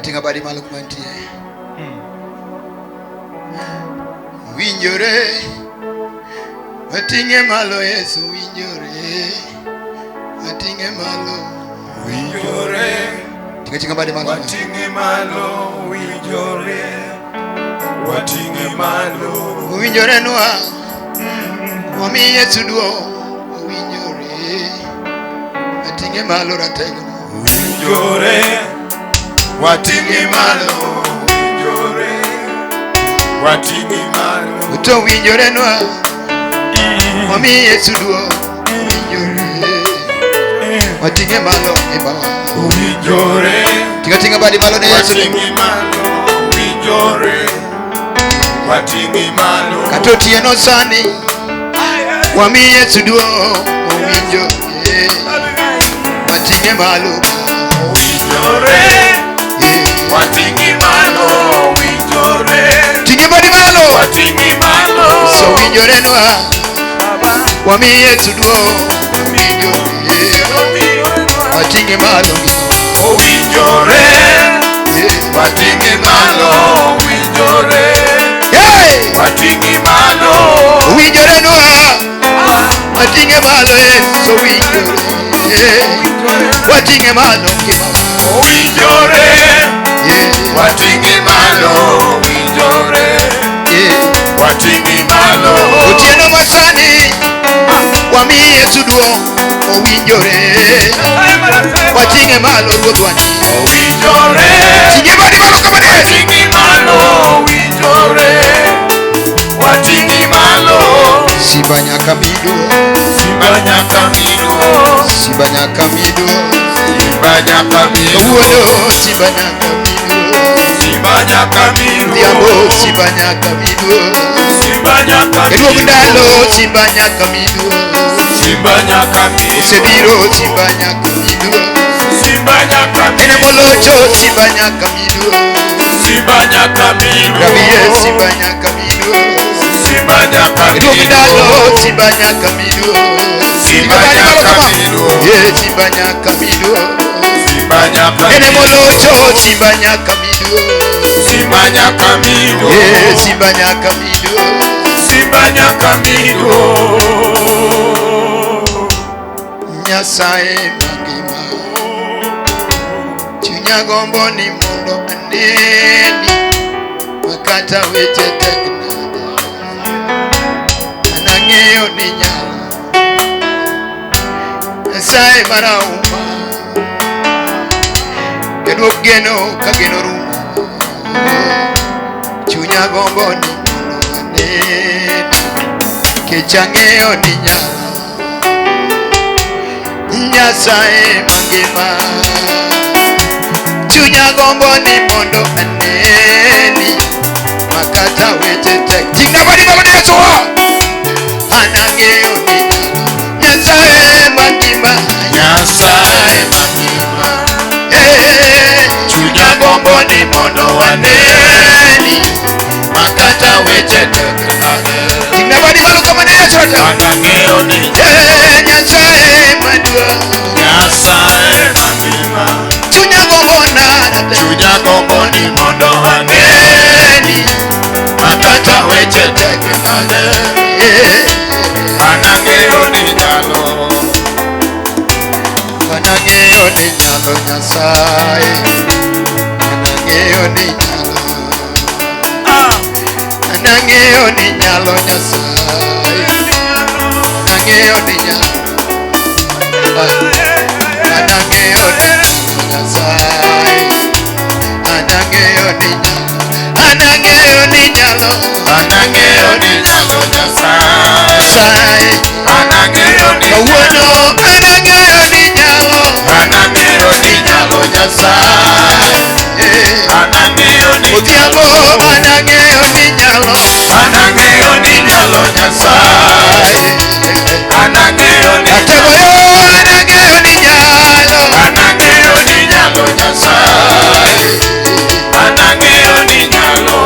Tinga badi malo kuma nitie. Winjore. Wating'e malo Yesu winjore. Wating'e malo. Winjore. Tinga tinga badi malo. Wating'e malo winjore. Wating'e malo. Winjore nwa. Wami Yesu duong'. Winjore. Wating'e malo ratego. Winjore. Wating'e malo. Winjore. Wating'e malo. To winjore nwa. Wami Yesu duong'. Winjore. Wating'e malo e baba. Winjore. Tinga tinga badi malo ne Yesu. Wating'e malo. Winjore. Wating'e malo. Kata otieno sani. Wami Yesu duong'. Owinjore. Wating'e malo. Winjore. Wating'e malo. Winjore. Ting'e badi malo. Wating'e malo. So winjore nwa. Wami Yesu duong'. Owinjore. Wating'e malo. Owinjore. Wating'e malo. Owinjore. Hey! Wating'e malo. Owinjore nwa. Wating'e malo Yesu owinjore. Wating'e malo ngima. Owinjore. Wating'e malo. Owinjore. Wating'e malo. Otieno masani wami Yesu duong' owinjore. Wating'e malo ruodhwa ni. Owinjore. Ting'e badi malo kama ne. Wating'e malo. Owinjore. Wating'e malo. Simba nyaka miduong'. Simba nyaka miduong'. Simba nyaka miduong'. Simba nyaka miduong'. Kawuono simba nyaka miduong'. Simba nyaka Odhiambo miduong'. simba nyaka miduong'. Simba nyaka Eduog ndalo miduong'. simba nyaka miduong'. Simba nyaka miduong'. Osebiro simba nyaka miduong'. Simba nyaka En emolocho miduong'. simba nyaka miduong'. Simba nyaka Rabie miduong'. simba nyaka miduong'. Simba nyaka Eduog ndalo miduong'. simba nyaka miduong'. Simba Ting'e badi malo nyaka kama. miduong'. Ye simba nyaka miduong'. Simba nyaka En emolocho miduong'. simba nyaka miduong'. Simba nyaka Ye miduong'. simba nyaka miduong'. Simba nyaka miduong'. Nyasaye mangima chunya gombo ni mondo aneni makata weche tek nade an ang'eyo ni nyalo Nyasaye marahuma jaduok geno ka geno rumo chunya gombo ni mondo aneni kech ang'eyo ni nyalo Nyasaye mangima chunya gombo ni mondo aneni makata weche tek ting'na badi malo ne Yesu an ang'eyo ni nyalo Nyasaye mangima Nyasaye mangima. Eh, Chunya gombo ni mondo aneni makata weche tek nade. ting'na badi malo kama ne Yesu An ang'eyo ni Eh, Nyasaye maduong' Nyasaye mangima. chunya gombo na Chunya gombo ni mondo aneni makata weche tek nade. Eh, An ang'eyo ni nyalo. An ang'eyo ni nyalo Nyasaye An ang'eyo ni nyalo An ang'eyo ni nyalo Nyasaye An ang'eyo ni nyalo An ang'eyo ni nyalo Nyasaye An ang'eyo ni nyalo An ang'eyo ni nyalo An ang'eyo ni nyalo Nyasaye. Nyasaye An ang'eyo ni Kawuono an ang'eyo ni nyalo An ang'eyo ni nyalo Nyasaye. Eh, An ang'eyo ni Odhiambo an ang'eyo ni nyalo An ang'eyo ni nyalo Nyasaye. An ang'eyo ni Atego yo an ang'eyo ni nyalo An ang'eyo ni nyalo Nyasaye. An ang'eyo ni nyalo.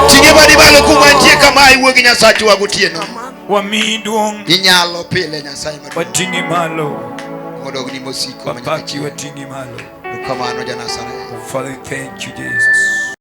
Ting'e badi malo kuma nitie kama iwuo gi Nyasachwa gotieno Wamiyi duong', Inyalo pile Nyasaye maduong' wating'i malo, modogni mosiko manyaka wapaki chieng'. wating'i malo. Erokamano, Janazareth. Father, thank you, Jesus.